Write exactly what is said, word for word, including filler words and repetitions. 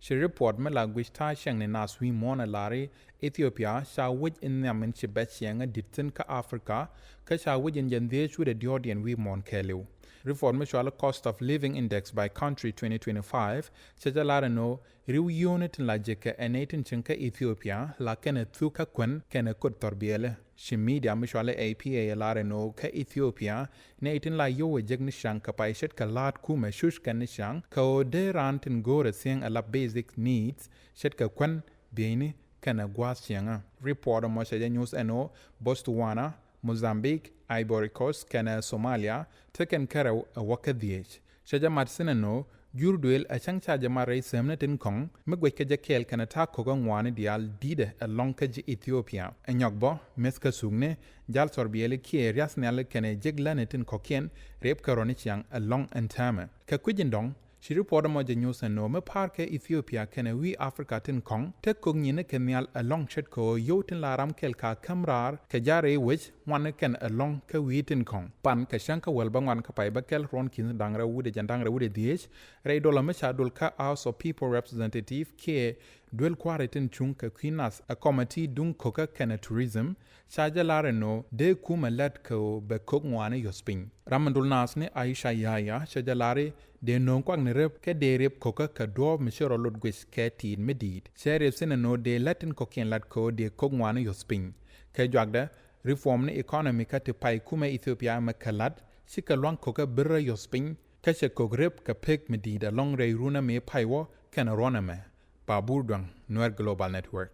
Ci report mi la guic ta̱a̱ cäŋ ni naath wi̱i̱ muɔ̱ɔ̱n ɛ lar i̱ Ethiopia ca wec in nhiam in ci bɛ ciɛŋä di̱t thi̱n kä Africa, kä ca wec in jɛn dhieec wi̱cdɛ diɔ̱ɔ̱kdiɛn wi̱i̱ muɔ̱ɔ̱n kɛɛliw. Report mi cɔal i̱ Cost of Living Index by Country twenty twenty-five cɛ jɛ lar ɛn ɣöö ri̱w yio̱o̱ni tin la jek kɛ ɛ nɛy tin cieŋ kä Ethiopia la kɛnɛ thuk kä kuän kɛnɛ kot thɔrbiɛlɛ. Ci media mi cɔal i̱ A P A ɛ lar ɛn ɣöö kä Ethiopia nɛy tin la yio̱w ɛ jek ni ciaŋ kɛ pay ce̱tkɛ la̱a̱t kumɛ cuc kɛn ni ciaŋ kɛ ɣöö dee raan tin go̱o̱rɛ thiäŋ ɛ la basic needs ce̱tkɛ kuän, bieyni kɛnɛ gua̱a̱th ciɛŋä. Report ɛmɔ cɛ jɛ nyuth ɛn ɣöö Botswana, Mozambique, Ivory Coast kɛnɛ Somalia tekɛn kärɛw ɛ wä kä dhieec. Cɛ jɛ mat thi̱n ɛn ɣöö jur duëël ɛ cäŋ ca jɛ mat rɛy thäämni tin kɔ̱ŋ mi guɛckɛ jɛ kɛɛl kɛnɛ ta̱a̱ ko̱kä ŋuani diaal di̱tɛ ɛlɔ̱ŋ kä ji̱ Ethiopia. Ɛ nyɔk bä meth kä thukni, jal thɔrbiɛli kiɛ ria̱th nhiali kɛnɛ jek lätni tin kɔ̱kiɛn rep kɛ rɔ̱ni ciaŋ ɛlɔ̱ŋ ɛn täämɛ. Kɛ kui̱c in dɔ̱ŋ, ci report ɛmɔ jɛ nyuth ɛn ɣöö mi pa̱a̱r kɛ Ethiopia kɛnɛ wi̱i̱ Africa tin kɔ̱ŋ te kök nyinikɛ nhial ɛlɔ̱ŋ ce̱tkɛ ɣöö yio̱w tin la ram kɛl ka käm raar kɛ ja̱ rɛy wec ŋuani kɛn ɛlɔ̱ŋ kä wi̱i̱ tin kɔ̱ŋ. Pan kɛ cäŋ kä wäl bä ŋuan kä pay bä kɛl ruɔ̱n ki̱n da̱ŋ rɛw wi̱cdɛ jɛn da̱ŋ rɛw wi̱cdɛ dhieec, rɛy dollar mi ca dol kä House of People Representative kiɛ duel kua̱ri tin cuŋ kɛ kui̱ nath ɛ committee duŋ ko̱kä kɛnɛ tourism, ca jɛ lar ɛn ɣöö dee kumɛ lät kɛ ɣöö bɛ kök ŋuani yɔ̱th piny. Ram mi dul naath ni Aisha Yahya cɛ jɛ lar i̱ dee nööŋ kuakni rep kɛ dee rep ko̱kä kɛ duɔ̱ɔ̱p mi ci rɔ lot guic kɛ ti̱i̱t mi di̱i̱t. Cɛ rep thi̱n ɛn ɣöö dee lät tin kɔ̱kiɛn la̱t kɛ ɣöö dee kök ŋuani yɔ̱th piny. Kɛ juakdɛ, reform ni economy kä ti pay kumɛ Ethiopia mɛ kɛ la̱t cikɛ lua̱ŋ ko̱kä birä yɔ̱th piny, kä cɛ kök rep kɛ pek mi di̱i̱t ɛlɔ̱ŋ rɛy runä mi pay wä kɛnɛ ruɔ̱n ɛmɛ. Babur Duaŋ, Nuer Global Network.